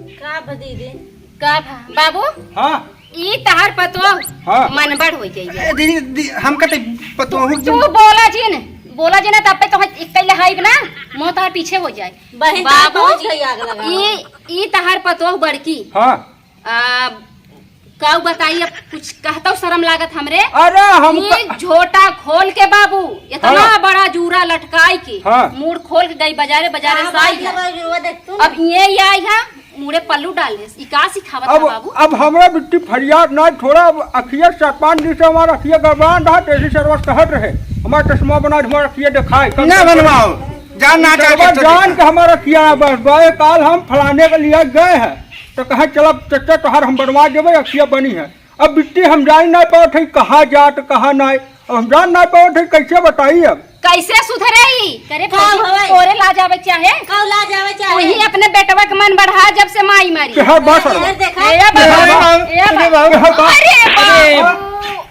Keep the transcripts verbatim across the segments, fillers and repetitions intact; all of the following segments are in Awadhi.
का भ दीदी? का भ-, बाबू? हाँ। ई तहार पतोह हाँ। मनबढ़ होइ गई है। ए, दीदी, दी-, हमका त पतोह तू बोला जिन, बोला जिन, तब पे तो इकई लहाइब ना, मुँह तहार पीछे होइ जाए। बहिन, बाबू, पहुँच गई आग लगा। ई, ई तहार पतोह बड़की। हाँ। आ, काऊ बताई, अब कुछ कहतौ शरम लागत हमरे। अरे, हम ई क- झोटा खोल के बाबू, इतना हाँ। बड़ा जूरा लटकाई के, हाँ। मूड़ खोल के गई बजारे, बजारे हाँ, से आई बात है। लगा, वो देख तू अब ना। ये आई है, मूड़े पल्लू डाल दे, ई का सिखावत अब, है बाबू? अब हमरा बिट्टी फरियाद ना छोड़ा, अब अखिया चार पाँच दिन से हमार अखिया गड़बड़ान रहा, तेजी सरवस कहत रहे, हमार चश्मा बना, हमार अखिया देखाए, कल ना बनवाओ, जान ना चाहे चश्मा चश्मा जान देखा। के हमार अखिया ना बस, गए काल हम फलाने के लिए गए हैं, तो कहे, "चल अब चचा, तोहार हम बनवा देबे, अखिया बनी है।" अब बिट्टी हम जान ना पावत है, कहाँ जात, कहाँ नाय। अब हम जान ना पावत है, कैसे बताई अब? कैसे सुधरे ई? करे का भौजी, भवाई? तोरे लाज आवे चाहे? का लाज आवे चाहे? वही अपने बेटवा के मन बढ़ा, जब से माई मरी। के हर बात अरे, अरे, देखा? ए बाबू, ए बाबू, ए बाबू। ए बाबू। अरे बाबू।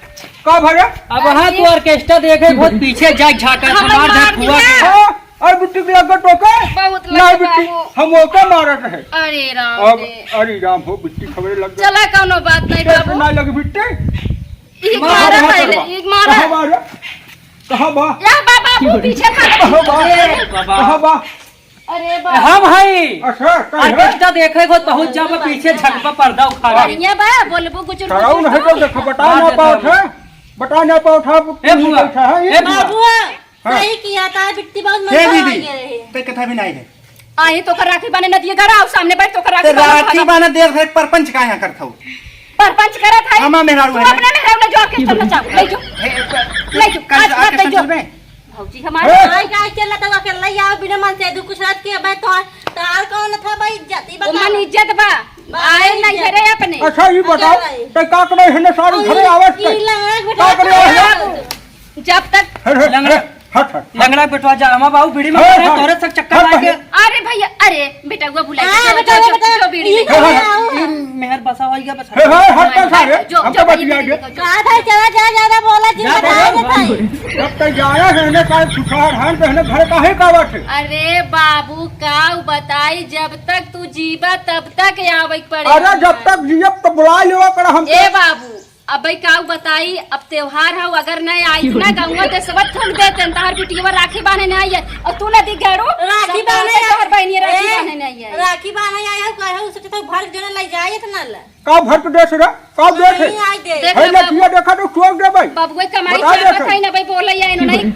का भरे? अब हाँ, तू ऑर्केस्ट्रा देखे, बहुत पीछे जाए झांका, हमार हमार झांक फुआ के। हाँ। अरे बिट्टी के लग गए टोके? बहुत लगे नहीं बिट्टी, बाबू। हम ओके मारत रहे। अरे राम अब रे। अरे राम हो, बिट्टी खबरे लग गए। चला, कौनो बात नहीं कैसे बाबू। ना लगे बिट्टी? ई मारा मारा पहले, पहले। ई मारा। कहाँ मारा? कहाँ बा? या बा बाबू, पीछे खा। कहाँ बा? अरे बाबा। कहाँ बा? अरे बाबू। हम हई। अच्छा, कहाँ है? ऑर्केस्ट्रा देखे को बहुत जाबा, पीछे झकबा, पर्दा उखाड़ा। बढ़िया बा, बोलबो कुछ कराऊ नहीं तो देखो, बता ना पावत है। बता ना पावत है, ए तू बुआ, बैठा है, ए ये बुआ। बाबू। हाँ। सही किया था, बिट्टी बहुत हे महंगा दीदी, हो गया है। ते कथा भी नहीं है। आई तो कर राखी बाने न दिए घर, आओ सामने बैठ तो कर राखी ते बाने राखी खाना। बाने देर से परपंच का यहाँ करत हो? परपंच करत है। हमा मेहरारू तू है। अपने मेहरारू ले जो ऑर्केस्ट्रा में जाओ, ले जो। हे, ले जो, कल आज रात ले ऑर्केस्ट्रा जो। चलबे? भौजी हमारे। हे। आई का चला तो अकेला ही आओ बिना मन से दू कुछ रात के बैठ तो, तो और कौन था भाई, इज्जत ही ओ बता। मन इज्जत बा। बा, आए नहीं इज्जत। घरे अपने। अच्छा, ये बताओ, अकेला ही। ते का करे हने सारी अरे, घरे आवत ई के? लंगड़ा का करे घुटा हने? जब तक हे, हे, लंगड़ा, हे, हट, हट, हट। लंगड़ा बेटवा जा, हमार बाबू बीड़ी में हे, पड़े, हट, तोरे तक चक्कर हट, लागे। हट। अरे भैया, अरे बेटवा बुला के हाँ, जो, बेटवा, जो, बेटवा। जो बीड़ी ई लेके कहाँ आओ। आओ। ई मेहर बसा हुआ है, बस हे, हे, हट, हट, हट, हट। जो, जो, हमको जो, बतिया बीड़ी दे। लेके जा। कहा था, चला जा, ज्यादा बोला, जिन जा, बताए बोलो। देता है। जब तक जाए है ना, काहे सुखार है, तो है ना, घर काहे का बात है? अरे बाबू, का बताई, जब तक तू जीवा, तब तक आवे के पड़े। अरे जब तक जियब, तो बुला लेवा कर हमको। ए बाबू, अब भाई का बताई, अब त्योहार हौ, अगर नहीं आई ना गौवा देसवा थूक देते, तहार बिटिया राखी बांधे नहीं आई है, और तू ना दी गेड़ू, राखी सब बांधे तोहर आई। बहनिया राखी ए, बांधे नहीं आई है। राखी बांधे आई है, कहे उसे तो भर के जो ना ले जाए इतना ला। का भर के देस रे? का देस है? नहीं आई दे। देख है लो बाबू। लठिया देखा तो ठोक दे भाई। बाबू, कोई कमाई बता चाहत देस है। है ना भाई, बोला या इन्हों नहीं।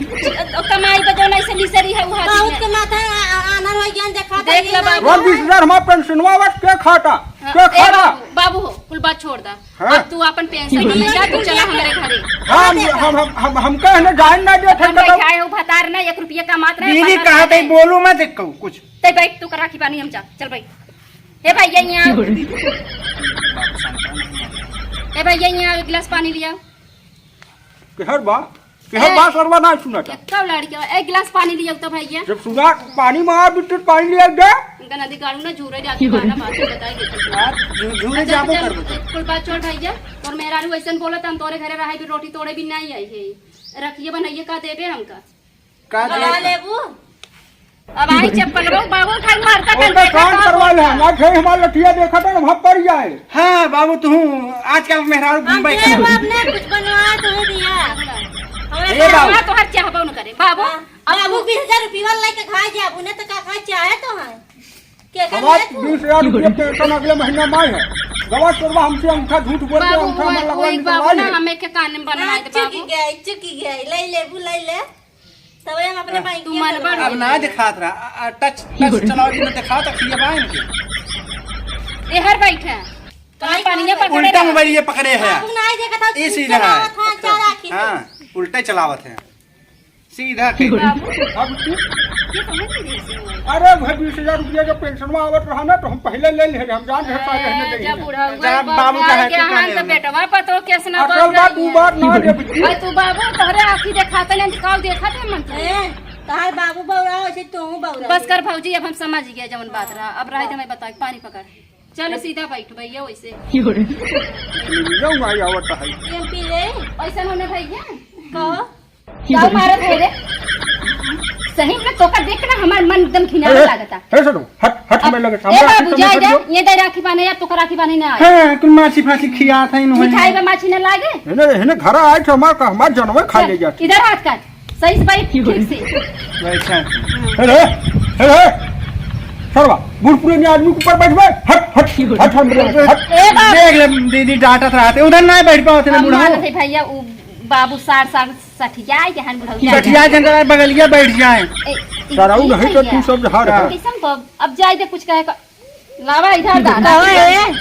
कमाई बजो नहीं से निसरी है, उहा बहुत दिन के है। माथा आ-, आ-, आनर हो ज्ञान देखा देख था लो ये बाबू। ना। वन बीस हजार हमार पेंशनवा आवत के खाता? हाँ, के ए खाता? बाबू, बाबू हो, कुल बात छोड़ दा। हाँ। अब तू अपन पेंशन में जा, तू चला हमरे घरे। हाँ, हम, हम, हम, हम, हम कहे ना जान ना देत है अपन कतौ। बैठाए हो भतार ना, एक रुपया कमात रहे, बीवी पता कहा नहीं। तई बोलू मत कहू कुछ। तई बैठ, तू कर राखी बानी, हम जा, चल बैठ। हे भैया, यहाँ। हे भैया, यहाँ एक गिलास पानी लिया। केहर बा? केहर ए, बा सरवा ना सुना था। एक्का लड़के, एक गिलास पानी लिया तो भैया। जब सुना पानी मार बिट्टू पानी लिया दे। इनका नदी काढ़ू ना झूरे जाके गाना बात बताई देते। आज झू-, झूरे अच्छा, जाबो चल, कर बता। कुल बात छोड़ भैया, तोर मेहरारू ऐसन बोला था, हम तोरे घरे रहे भी रोटी तोड़े भी नहीं आई है। रखिए बनाइए का देबे हमका। का अब देबे? का लेबू? अब आई चप्पल वो बाबू खाई मारता ओकर कर देखा कान तो करवा ले, बोलता। ना खाई हमार लठिया देखा तो हम पड़ जाए। हाँ बाबू, तू आजकल मेहरारू हम मुंबई के का बाप ने कुछ बनवा तो दिया। हमरा ए बाबू। बनवा तो हर चाहबो न करे बाबू। हाँ, अब बाबू बीस हजार रुपया लेके खा जा, अब उन्हें तो का खा चाहे तो है। के का हमार ले तू? बीस हजार रुपया पेंशन अगले महीना में है। गवा तोरवा हमसे अंगूठा झूठ बोल के बाबू, अंगूठा हमार लगवा वही बाबू निकलवा ना ले। हमें के कान में बनवा हाँ, दे बाबू। चुकी गई, चुकी गई, ले ले, बुलाई ले। तब हम अपने हाँ। माई तू के मन बड़ अब ना दिखात रहा, आ, आ, टच, टच चलाओ जी, ना दिखाओ तो खिया बाइन के। एहर बैठे। काहे पानिया काहे पकड़े उल्टा रहा। मोबाइल ये पकड़े है। बाबू ना देखा था, ये सीधा चलावत है। हाँ, चार आँखी से। हाँ, उल्टा चलावत है। सीधा के। बाबू, अब तू ये कहाँ से देखे हो? अरे भाई, बीस हजार रुपया जब पेंशन में आवत रहा ना, तो हम पहले ले ले, हम जान घर पाए रहने ए, देंगे। जब बुढ़ा हुआ जब बाप बाबू का मार है, गया तू हन, कहाँ तो ले? बेटवा पतो केस ना असल बन बात, जाई तू है। बात ना रे बिट्टी। अरे तू बाबू, तोहरे आँखी देखाते नहीं, काऊ देखत है मन तू? ए, तहार बाबू बौरा हो, ऐसे तोहू बौरा बस हो। कर भौजी, अब हम समझ गए जवन बात रहा। अब राय दे, मैं बताई, पानी पकड़। चलो सीधा बैठ भैया, वैसे। टेलीविजन में आई आवत है। एम पी रे। ऐसा होना भैया। कहो। का मारत है रे? सही में तोका देख के ना हमार मन एकदम घिनावे लागता। हे सुनो, हट, हट, अब, हमारे लगे, ए हमरा बाबू, के जाए समझ दे, हट। ये दे राखी बांधे, अब तोका राखी बांधे ना आए। हाँ, कुल माछी फाछी खियात है, इन्होंने मिठाई बा, माछी ना लागे। इन्हें, इन्हें घर आए थे, हमार का, हमार जनवे खा ले जाते। इधर हाथ कर, सही से बैठ, ठीक से। बैठा। हे रे, हे रे, सरवा, बूढ़ पुराने आदमी के ऊपर बैठबे, हट, हट, हट, हम बोले, हट। ए बाबू। देख ले, दीदी डांटत रहते, उधर ना बैठ पावत ना अब बूढ़ा। मानत है भैया, उ बाबू साठ साल सठिया है, जहन बुढ़ऊ सठिया जंगल बगलिया बैठ जाए। ए, ई सराऊ नहीं तो भैया। तू सब झाड़ है। कैसन बब-, अब जाए दे कुछ कहे का। लावा इधर दादा। कहो ए,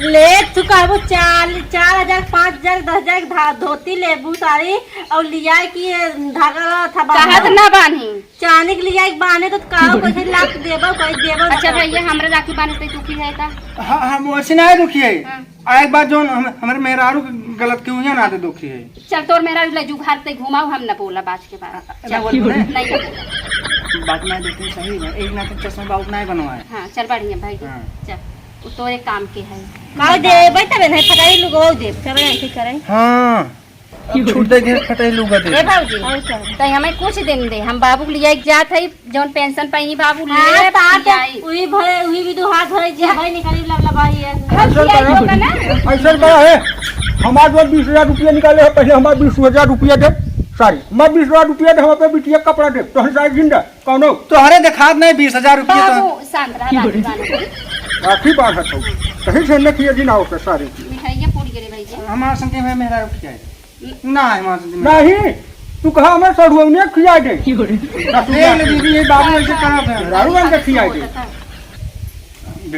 ले तू कहबो चार, चार हजार, पाँच हजार, दस हजार के धा-, धोती लेबू साड़ी और लिया कि ये धागा ला था बांधा। कहत ना बानी। चांदी के लिया के बांधे तो का पैसे लाख देबो, कोई देबो ना अच्छा करबो। भैया, हमरे राखी बांधे से दुखी है का? हाँ, हम वैसे ना दुखी है। हाँ। आ एक बात जोन हम, हमरे मेहरारू के गलत क्यों ना दे दुखी है। चल तोर मेहरारू ले जुगाड़ ते घुमाओ, हम ना बोला बात के बाद। ना चल। बोल बोले। नहीं बोला। बात ना देखते सही है। एक ना तो चश्मा बाबू नहीं बनवाए। हाँ, चल बढ़िया भाई। हाँ। चल। उ तो एक काम के है। का देबे तबे नहीं फटाई लुगो दे। चलो ऐसे करे। हाँ। अब छूट दे दे, फटे लूगा दे। ए बाबूजी, और क्या? तई हमें कुछ दिन दे, हम बाबू के लिए एक जात है, जौन पेंशन पाई बाबू ले हाँ, ले, साथ पियाई। उही भरे, उही भी दो हाथ भरे, जी भाई निकाली लग लगा है। हम ऐसा पियाई करा, होगा ना? ऐसा करा है, हमारे जो बीस हजार रुपया निकाले है, पहले हमारे बीस हजार रुपया दे, सारी, मैं बीस हजार रुपया दे, हम अपने बिटिया का कपड़ा दे, तो हम सारी जिंदा, कौनो? तोहरे देखात नहीं बीस हजार रुपया तो। बाबू, शांत रहा, राखी बांधे। राखी बांधत हो, कहीं से न किया जी ना होता सारी। मिठाइयाँ फूट गिरे भाई जी। हमारे संगे में मेरा रुपया है। ना है वहाँ से नहीं। तू कहा हमें सड़ुआने खिया दे। देख ले दीदी, ये बाबू ऐसे कहाँ पे है? दारू बन के खिया दे।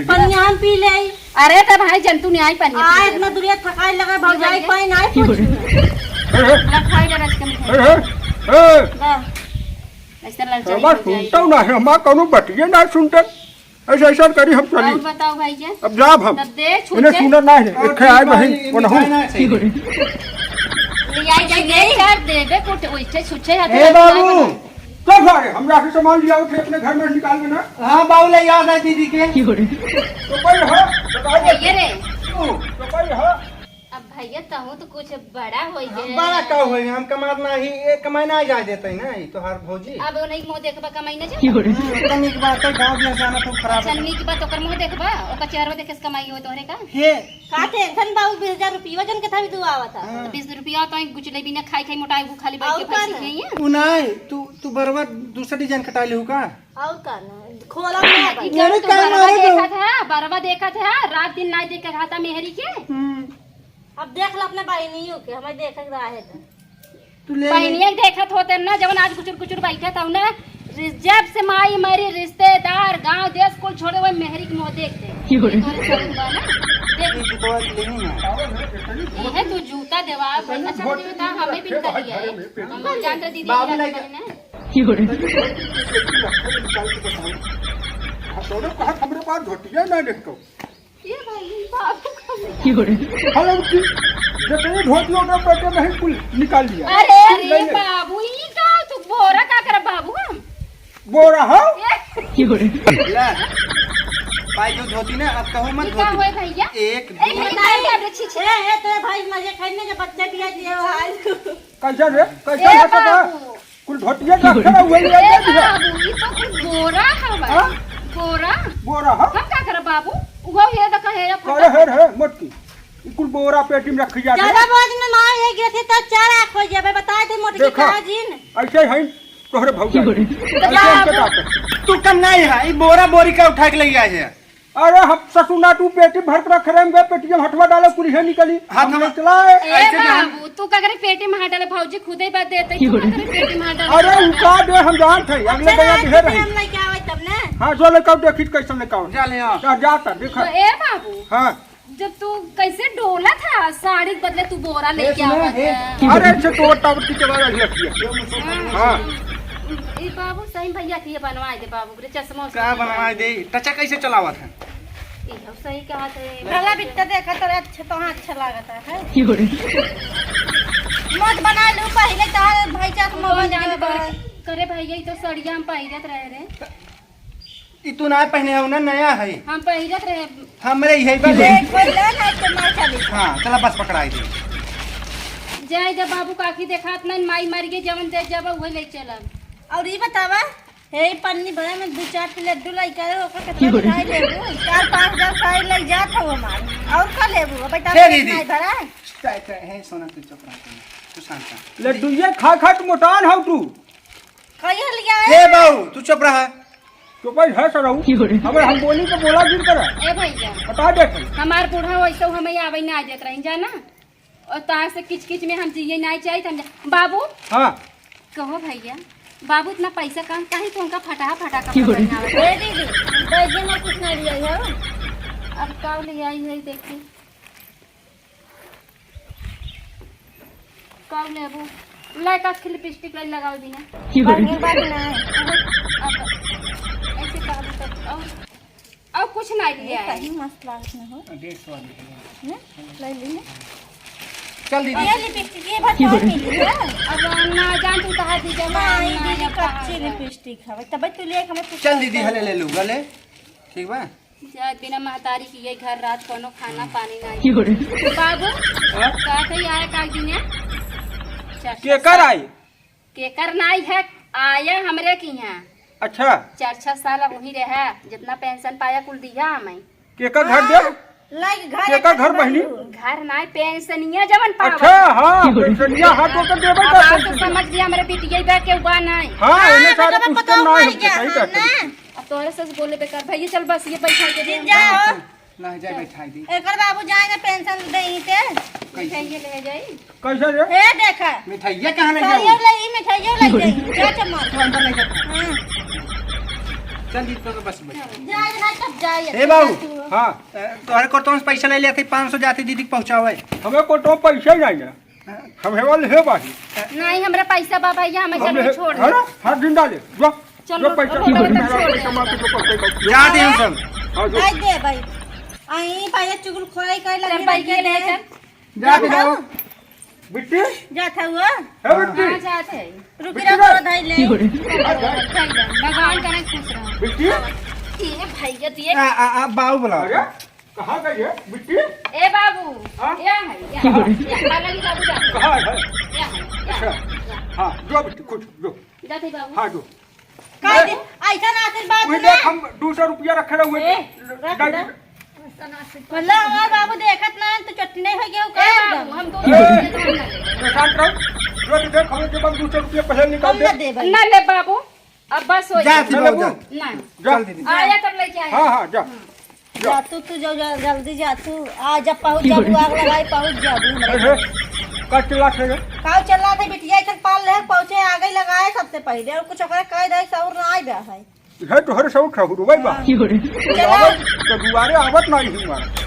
पनियान पी ले। अरे तो भाई जंतु नहीं आई पनिया आ, पी ले। इतना दुनिया थकाई लगा, भौजाई पी ले। कोई नहीं पूछू। हे, हे। ना खाई ले रच के मिठाई। हे, हे, हे। ला। ऐसा ललचाई बाबा हो जाई। सुनता ना है, हमार कौनो बतिये ना सुनता। ऐसा, ऐसा करी हम चली। और बताओ भाई जी। अब जाब हम। तब दे, छूट इन्हें दे। सुनत ना है। और एक है आए ठीक बा, बहिन, ये वो नहु। मिठाई ना चाहिए। ले आई जाए, दे, चार देबे, कुछ वैसे छुच्छे हाथे ए रखना बाबू। बना। चल सारे, हम जाके सामान ले आओ थे अपने घर में निकाल के ना। हाँ बाबू, ले याद है दीदी के। तो भाई हाँ, बताओ। भैया रे। तू, तो भाई हाँ। अब भैया, तहूँ तो कुछ बड़ा होई हम गए। बड़ा का होई, हम कमात ना ही, ये कमाई ना जाए देते ना, ये तोहार भौजी। अब वो नहीं मुँह देखबा, कमाई ना जाए। हम्म, तो नीक बात है, गाँव देश जाना खूब खराब अच्छा, है। नीक बात, ओकर मुँह देखबा, ओकर चेहरा देखे से कमाई हो तोहरे का? हे। का टेंशन बा, उ बीस हजार रुपया जन के था भी दुआ आवता। हाँ। बीस रुपया तो एक गुचले बिना खाई खाई मोटाई, वो खाली बैठ और के का पैसे ना? खाई है। उ नहीं, तू, तू बरवा दूसरा डिजाइन कटा लेहू का? और का ना, खोला ना भाई। मेरे तू कान बरवा मारे दो। देखा था, बरवा देखा था, रात दिन ना देख के खाता मेहरी के। हम्म। अब देख लो अपने बहिनियों के, हमें देखे के रहे तो। तू ले ले। बहिनिया के देखत होते ना, जवन आज गुचुर गुचुर बैठा था ना, रि-, जब से माई मरी, रिश्तेदार, गांव, देश, कुल छोड़े, वही मेहरी के मुंह देखते। की बोले? तोरे सब बा ना, देख। ये तो बात नहीं है। ये है तू जूता देवा, अच्छा, मुझे बता, हमें भी कर दिया है। हम जानते दीदी बाबू क्या नहीं करे ना। की बोले? हाँ, तो कहा हमरे पास धोतिया ना देखो। ये भाई, बाबू का की बोले? हेलो, की, जितनी धोती ओकरा पेटे में है, कुल निकाल लिया। अरे, अरे ले ले। बाबू, ई का तू बोरा का कर बाबू हम? बोरा हो? ये की बोले? ला, पाई जो धोती ना, अब कहूँ मत ई का धोती। होए भैया? एक, ए, दो। ये का है? अरे, छी, छी। ए, ए, तेरे भाई मजे खाई ना, जब बच्चा दिया दिया भाई। कैसे रे? कैसे ए हटता? बाबू। कुल धोतिया रखे रहो, वही ए ले जा। बाबू, ई तो कुल बोरा हवा। हाँ? बोरा? बोरा, हाँ? हम का करब बाबू? उहो ये देखा है, ये करे फटा। है रे, मोटकी। ई कुल बोरा पेटी में रखी जात है। ज्यादा बोझ में मार ये गिरती तो चार आँख हो जाबे, बता दे मोटकी देखा, का जिन। ऐसे ही तोहरे भौजाई। तो ऐसे बाबू। हमके का कर? तू कम नहीं है, ई बोरा बोरी का उठा के ले आए है। अरे हम ससुर ना तू पेटी भर के रख रहे हैं, पेटी में हथवा डालो, कुल है निकली। हाथ हम में निकला है। ए ऐसे जो हम बाबू, तू का करे पेटी में हाथ डाले, भौजी खुदे बात देते, तू का करे पेटी में हाथ डाले? अरे उनका दे हम जानत है, अगले अच्छा, बया रात दिहे के रही। हम लेके आवे तब ना। हाँ, जो लेकर देखी कैसन लेकर आवे। जा ले आओ। जा, जा कर देखा। तो ए बाबू, हाँ। जब तू कैसे डोला था, साड़ी के बदले तू बोरा ए, लेके सुनो, आवा ए, था। अरे, अच्छा, तो टावर की चला रही लड़की है। हाँ। ए बाबू, सही भैया के ये बनवाए दे बाबू, रे चश्मा उश्मा का बनवाए दे? टचा कैसे चलावत है? ई हम सही कहा थे। भला बित्ता देखा तो अच्छा, तो हाँ, अच्छा लागत है। की बोले? मत बना लू पहले तो भाई चश्मा बन जाने दे। करे भैया, ई तो सड़िया हम पहिरत रहे रे। ई तू ना पहने हो ना, नया है। हम पहिरत रहे। हमरे इहे बा ले। ले, कोई ले ना, तो मार खा ले। हाँ, चला बस पकड़ाई दे। जाए जब बाबू काकी देखात नहीं, माई मर गई, जवन दे जब उहे ले चलब। और ई बतावा, हे पन्नी भरे में दू चार ठे लड्डू लइका रहे, ओकर केतना खाई लेबू? चार पाँच हजार खाई लइ जात हो हमार। और का लेबू? अब बतावा, दे दीदी। नहीं भरा। चाहे, चाहे, हे सोना, तू चुप रह, तू, तू शांत रह। लड्डू ये खा खा तू मोटान हौ तू। कहियो लिया ए है? बाऊ, तू चुप रहा। चुप ही है सरऊ। अबे हम बोली तो बोला गिर कर। ए भैया, बता दे। हमार बूढ़ा वैसे हमें आवे ना देत रही, जाना? और तार से किच किच में हम जिए ना चाहिए, हम जा-, बाबू। हाँ। कहो भैया, बाबू इतना पैसा कहाँ, कहीं तो उनका फटाहा फटाहा कपड़ा पहनावे। ए दीदी, बैगे में कुछ ना लिया है। अब का ले आई है, देखी। का लेबू? लाइक आँख के लिपस्टिक लाई लगावे बिना। बढ़िया बात ना है। अब ऐसे कहबू तब और, और कुछ ना लिया है। सही मस्त लागत ना हो। डेढ़ सौ वाली है। हैं? ले ली ना। चल दीदी। ये लिपस्टिक ये बात और मिली है। अब ना जान तू कहा दी जमा नहीं, ना दीदी, या कहाँ कच्ची है। लिपस्टिक है। तब तू ले हमें कुछ चल दीदी, करता हले है। ले लू, गले। ठीक बा? जा बिना महतारी की ये घर रात कोनो खाना पानी ना। बाबू, हाँ? का कही आया का दिन है? चार केकर साल। आई? केकर नाई है, आया हमरे की यहाँ। अच्छा। चार छह साल अब वहीं रहा, जितना पेंशन पाया कुल दिया हमें। केकर घर दे? हाँ, लाइक घर केकर घर बहनी? घर नाई, पेंशनिया जवन पावा। अच्छा, हाँ, पेंशनिया हाथ होकर देबे अब करते आप तो हैं। समझ लिया, हमरे बिटिया बा के बा नाई। हाँ, हाँ, एने सारे मतलब पूछते पतोह ना पाई हमसे, गया सही हम कहते ना। हैं। अब तोहरे से बोले बेकार, भैया चल बस ये बैठा के दे। जिन जाओ। ना जाए बैठाई दी। एकर बाबू जाए ना पेंशन दे ही ते। कैसे? मिठाइये ले जाई। कैसे रे? ए देखा। मिठाइये कहाँ ले जाऊ? मिठाइये ले, ई मिठाइये ले जाई। जा चम्मच। तू अंदर ले जा। हाँ। चल दीदी, तो बस बैठ। जाए ना तब जाए। ए बाबू। हाँ। ए, तोहरे को तो पैसा ले लेते, पाँच सौ जाते दीदी के पहुँचावे। हमें को तो पैसा ही नहीं है। हम हेवल हे बाही। नहीं, हमरा पैसा बा भैया, हमें हम जरूर ले-, छोड़ दे। अरे, हाथ जिंदा ले, जो, चल, जो रो-, पैसा रो-, दे, रो-, मेरा छोड़ पैसा दे। मार के जो पैसा दे। जा दे हम सब। हाँ, जो। आई दे भाई। आई भाई, चुगलखोरी करे लगी चल, भाई, रह ये ले, गए। चल। जा दे जाओ। बिट्टी। जात है वो? हे बिट्टी। हाँ, जात है। रुकी बिट्टी रहो, रे। थोड़ा धई ले। भगवान का नहीं खुश रहो। बिट्टी। ये भैया दिए। आ, आ, आ, बाऊ बुलाओ। अरे? कहाँ गई है बिट्टी? ए बाबू, हाँ? या है, या, कहाँ? या, अलग ही बाबू जाते हैं। कहाँ है? या है, या, अच्छा। या। हाँ, जो बिट्टी, खुश, जो। जाते बाबू। हाँ, जो। का दे? ऐसा ना आशीर्वाद वही ना। देख, हम दो सौ रुपया रखे रहुए। ए, रख डाल दे। दे। मतलब हमार बाबू देखत ना, तो चट्टी नहीं हो गया, ए का बाबू, एकदम? हम दो सौ ए, रुपया तो हम ना लेंगे। प्रशांत राव, जो तू देख, हमें जब हम दो सौ रुपया पहले निकाल हम दे। ना देबे। ना ले बाबू, अब बस हो जा, गया। थी ना बाबू, लेबू? जा। नहीं। जा। चल दीदी। आया तब लेके आया। हाँ, हाँ, जा। जा। जा तू, तू जो जल-, जल्दी जा तू। आ, जब पहुँच जाबू, आग लगाए पहुँच जाबू हमरे हे, हे, घर। का चिल्लात है रे? का चिल्लात है, बिटिया इधर पाल ले, पहुँचे, आग ही लगाए सबसे पहले, और कुछ ओकरा कह दे, सहूर ना आए बा है। है तोहरे सहूर सहूर, भाई बा। हाँ। चला। आवत, तो दुआरे आवत ना ही हमारा।